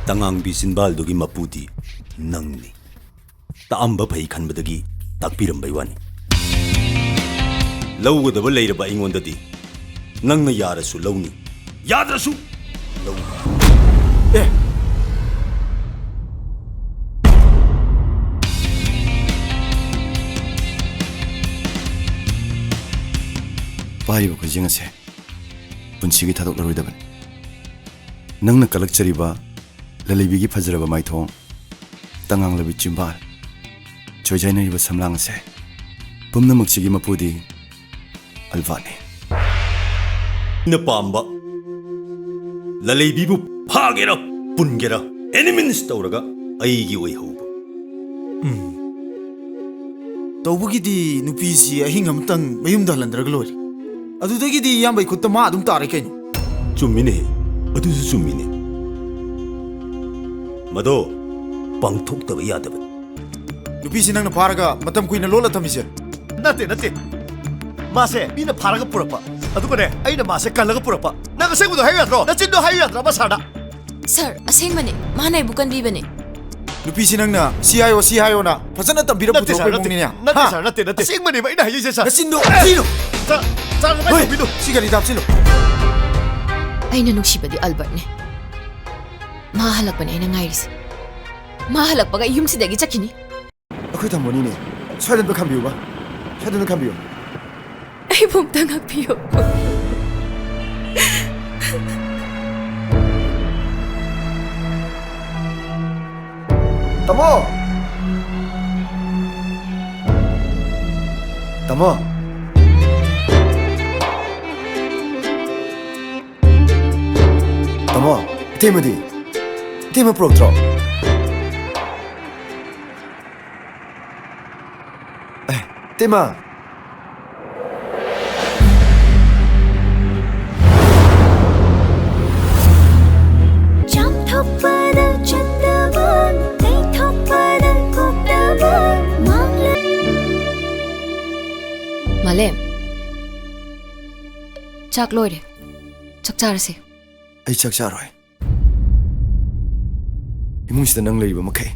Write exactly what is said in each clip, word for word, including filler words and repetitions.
ꯇꯉꯥꯡꯕꯤ ꯆꯤꯟꯕꯥꯜꯗꯨꯒꯤ ꯃꯄꯨꯗꯤ ꯅꯪꯅꯤ꯫ ꯇꯥꯛꯑꯝꯕ ꯐꯩ ꯈꯟꯕꯗꯒꯤ ꯇꯥꯛꯄꯤꯔꯝꯕꯩ ꯋꯥꯅꯤ꯫ ꯂꯧꯒꯗꯕ ꯂꯩꯔꯕ ꯑꯩꯉꯣꯟꯗꯗꯤ ꯅꯪꯅ ꯌꯥꯔꯁꯨ ꯂꯧꯅꯤ, ꯌꯥꯗ꯭ꯔꯁꯨ ꯂꯧꯅꯤ꯫ ꯑꯦ! ꯄꯥꯏꯔꯤꯕ ꯈꯨꯖꯤꯡ ꯑꯁꯦ ꯄꯨꯟꯁꯤꯒꯤ ꯊꯥꯗꯣꯛꯂꯔꯣꯏꯗꯕꯅꯤ꯫ ꯅꯪꯅ ꯀꯜꯂꯛꯆꯔꯤꯕ ꯂꯂꯩꯕꯤꯒꯤ ꯐꯖꯔꯕ ꯃꯥꯏꯊꯣꯡ, ꯇꯉꯥꯡꯂꯕꯤ ꯆꯤꯝꯕꯥꯜ, ꯆꯣꯏꯖꯥꯏꯅꯔꯤꯕ ꯁꯝꯂꯥꯡ ꯑꯁꯦ ꯄꯨꯝꯅꯃꯛꯁꯤꯒꯤ ꯃꯄꯨꯗꯤ ꯑꯜꯕꯥꯔꯠꯅꯤ꯫ ꯑꯩꯅ ꯄꯥꯝꯕ ꯂꯂꯩꯕꯤꯕꯨ ꯐꯥꯒꯦꯔꯥ ꯄꯨꯟꯒꯦꯔꯥ, ꯑꯦꯅꯤ ꯃꯤꯟꯁ ꯇꯧꯔꯒ ꯑꯩꯒꯤ ꯑꯣꯏꯍꯧꯕ꯫ ꯎꯝ꯫ ꯇꯧꯕꯒꯤꯗꯤ ꯅꯨꯄꯤꯁꯤ ꯑꯍꯤꯡ ꯑꯃꯇꯪ ꯃꯌꯨꯝꯗ ꯍꯜꯍꯟꯗ꯭ꯔꯒ ꯂꯣꯏꯔꯦ꯫ ꯑꯗꯨꯗꯒꯤꯗꯤ ꯏꯌꯥꯝꯕꯩ ꯈꯨꯠꯇ ꯃꯥ ꯑꯗꯨꯝ ꯇꯥꯔꯦ ꯀꯩꯅꯣ꯫ ꯆꯨꯝꯃꯤꯅꯦ, ꯑꯗꯨꯁꯨ ꯆꯨꯝꯃꯤꯅꯦ꯫ ꯃꯗꯣ ꯄꯥꯡꯊꯣꯛꯇꯕ ꯌꯥꯗꯕꯅꯤ꯫ ꯅꯨꯄꯤꯁꯤ ꯅꯪꯅ ꯐꯥꯔꯒ ꯃꯇꯝ ꯀꯨꯏꯅ ꯂꯣꯠꯂ ꯊꯝꯃꯤꯁꯦ? ꯅꯠꯇꯦ, ꯅꯠꯇꯦ꯫ ꯃꯥꯁꯦ ꯃꯤꯅ ꯐꯥꯔꯒ ꯄꯨꯔꯛꯄ꯫ ꯑꯗꯨꯒꯅꯦ, ꯑꯩꯅ ꯃꯥꯁꯦ ꯀꯜꯂꯒ ꯄꯨꯔꯛꯄ꯫ ꯅꯪ ꯑꯁꯦꯡꯕꯗꯣ ꯍꯥꯏꯌꯨ ꯌꯥꯗ꯭ꯔꯣ? ꯅꯆꯤꯟꯗꯣ ꯍꯥꯏꯌꯨ ꯌꯥꯗ꯭ꯔꯕ ꯁꯥꯔꯗ? ꯁꯥꯔ, ꯑꯁꯦꯡꯕꯅꯦ꯫ ꯃꯥꯅ ꯑꯩꯕꯨ ꯀꯟꯕꯤꯕꯅꯦ꯫ ꯅꯨꯄꯤꯁꯤ ꯅꯪꯅ ꯁꯤ ꯍꯥꯏꯌꯣ, ꯁꯤ ꯍꯥꯏꯌꯣꯅ ꯐꯖꯅ ꯇꯝꯕꯤꯔ ꯅꯠꯇꯦ, ꯁꯥꯔ, ꯄꯨꯊꯣꯔꯛꯄ ꯅꯠꯇꯦ꯫ ꯏꯃꯨꯡꯅꯤꯅꯦ꯫ ꯅꯠꯇꯦ, ꯍꯥ? ꯁꯥꯔ, ꯅꯠꯇꯦ, ꯅꯠꯇꯦ꯫ ꯑꯁꯦꯡꯕꯅꯦꯕ ꯑꯩꯅ ꯍꯥꯏꯖꯩꯁꯦ, ꯁꯥꯔ꯫ ꯅꯆꯤꯟꯗꯣ ꯑꯦ! ꯊꯤꯅꯣ꯫ ꯁꯥꯔ, ꯁꯥꯔ, ꯀꯃꯥꯏꯅ ꯍꯣꯏ, ꯇꯧꯕꯤꯅꯣ? ꯁꯤ ꯒꯥꯔꯤꯗ ꯍꯥꯞꯆꯤꯜꯂꯣ꯫ ꯑꯩꯅ ꯅꯨꯡꯁꯤꯕꯗꯤ ꯑꯜꯕꯔꯠꯅꯦ꯫ ꯃꯥ ꯍꯜꯂꯛꯄꯅꯦ ꯑꯩꯅ ꯉꯥꯏꯔꯤꯁꯦ꯫ ꯃꯥ ꯍꯜꯂꯛꯄꯒ ꯑꯩ ꯌꯨꯝꯁꯤꯗꯒꯤ ꯆꯠꯈꯤꯅꯤ꯫ ꯑꯩꯈꯣꯏ ꯇꯥꯃꯣꯅꯤꯅꯦ꯫ ꯁ꯭ꯋꯥꯏꯗ ꯑꯝꯇ ꯈꯥꯝꯕꯤꯌꯨꯕ꯫ ꯁ꯭ꯋꯥꯏꯗ ꯑꯝꯇ ꯈꯥꯝꯕꯤꯌꯨ꯫ ꯑꯩꯕꯨ ꯑꯝꯇ ꯉꯥꯛꯄꯤꯌꯨ꯫ ꯇꯥꯃꯣ! ꯇꯥꯃꯣ! ꯇꯥꯃꯣ, ꯏꯇꯩꯃꯗꯤ? ꯏꯇꯩꯃ ꯄꯨꯔꯛꯇ꯭ꯔꯣ? ꯑꯦ, ꯏꯇꯩꯃ! ꯆꯥꯝꯊꯣꯛꯄꯗ ꯆꯟꯗꯕ, ꯇꯩꯊꯣꯛꯄꯗ ꯀꯣꯛꯅꯕ ꯃꯥꯡꯂꯦ꯫ ꯃꯥꯂꯦꯝ, ꯆꯥꯛ ꯂꯣꯏꯔꯦ꯫ ꯆꯥꯛ ꯆꯥꯔꯁꯦ꯫ ꯑꯩ ꯆꯥꯛ ꯆꯥꯔꯣꯏ꯫ ꯏꯃꯨꯡꯁꯤꯗ ꯅꯪ ꯂꯩꯔꯤꯕ ꯃꯈꯩ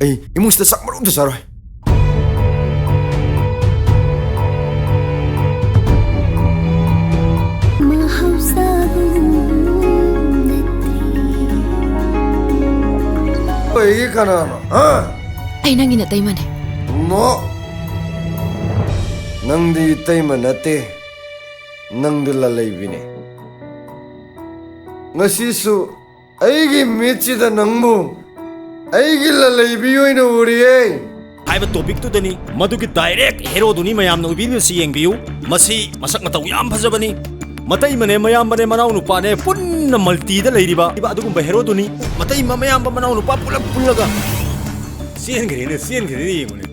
ꯑꯩ ꯏꯃꯨꯡꯁꯤꯗ ꯆꯥꯛ ꯃꯔꯨꯝꯇ ꯆꯥꯔꯣꯏ꯫ ꯑꯩꯒꯤ ꯀꯅꯥꯅꯣ? ꯍꯥ? ꯑꯩ ꯅꯪꯒꯤ ꯅꯇꯩꯃꯅꯦ꯫ ꯅꯣ꯫ ꯅꯪꯗꯤ ꯏꯇꯩꯃ ꯅꯠꯇꯦ꯫ ꯅꯪꯗꯤ ꯂꯂꯩꯕꯤꯅꯦ꯫ ꯉꯁꯤꯁꯨ ꯑꯩꯒꯤ ꯃꯤꯠꯁꯤꯗ ꯅꯪꯕꯨ ꯑꯩꯒꯤ ꯂꯂꯩꯕꯤ ꯑꯣꯏꯅ ꯎꯔꯤꯌꯦ꯫ ꯍꯥꯏꯕ ꯇꯣꯄꯤꯛꯇꯨꯗꯅꯤ꯫ ꯃꯗꯨꯒꯤ ꯗꯥꯏꯔꯦꯛ ꯍꯦꯔꯣꯗꯨꯅꯤ ꯃꯌꯥꯝꯅ ꯑꯣꯏꯕꯤꯔꯤꯕꯁꯤ ꯌꯦꯡꯕꯤꯌꯨ꯫ ꯃꯁꯤ ꯃꯁꯛ ꯃꯇꯧ ꯌꯥꯝ ꯐꯖꯕꯅꯤ꯫ ꯃꯇꯩꯃꯅꯦ, ꯃꯌꯥꯝꯕꯅꯦ, ꯃꯅꯥꯎ ꯅꯨꯄꯥꯅꯦ, ꯄꯨꯟꯅ ꯃꯜꯇꯤꯗ ꯂꯩꯔꯤꯕ ꯑꯗꯨꯒꯨꯝꯕ ꯍꯦꯔꯣꯗꯨꯅꯤ꯫ ꯃꯇꯩꯃ, ꯃꯌꯥꯝꯕ, ꯃꯅꯥꯎ ꯅꯨꯄꯥ ꯄꯨꯂꯞ ꯄꯨꯜꯂꯒ ꯆꯦꯟꯈ꯭ꯔꯦꯅꯦ, ꯆꯦꯟꯈ꯭ꯔꯦꯅꯦ, ꯌꯦꯡꯉꯨꯅꯦ꯫